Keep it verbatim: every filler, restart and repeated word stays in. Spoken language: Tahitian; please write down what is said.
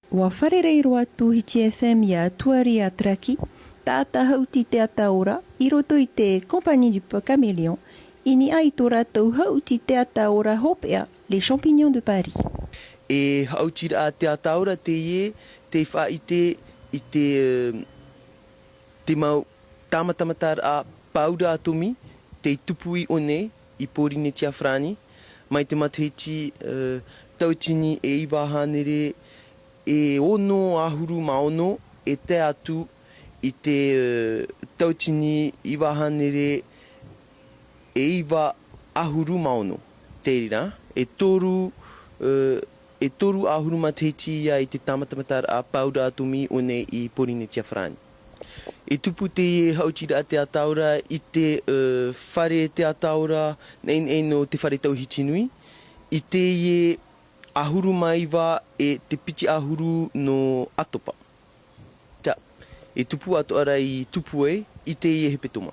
Ua fārerei roa atu Hiti F M ia Tuari Atraki, taʻata haʻuti teata ora, i roto i te Compagnie du Caméléon, i niʻa i tō rātou haʻuti teata ora hopeʻa, Les Champignons de Paris. E haʻutiraʻa teata ora teie, tei faʻaʻite i te, eh, te mau tāmatamataraʻa paura atomi, tei tupu i ʻō nei, i Pōrīnetia Farāni, mai te matahiti, eh, tauatini e iva hānere e ono ʻahuru mā ono, e tae atu i te, eh, tauatini iva hānere e iva ʻahuru mā ono. Te reira, e toru, eh, e toru ʻahuru matahiti ia i te tāmatamataraʻa paura atomi i ʻō nei i Pōrīnetia Farāni. E tupu teie haʻutiraʻa teata ora i te, eh, fare teata ora, naʻinaʻi nō te fare tauhiti nui, i teie ʻahuru mā iva e te piti ʻahuru nō ʻAtopa. Tā, e tupu atoʻa ra i tupu ai, i teie hepetoma.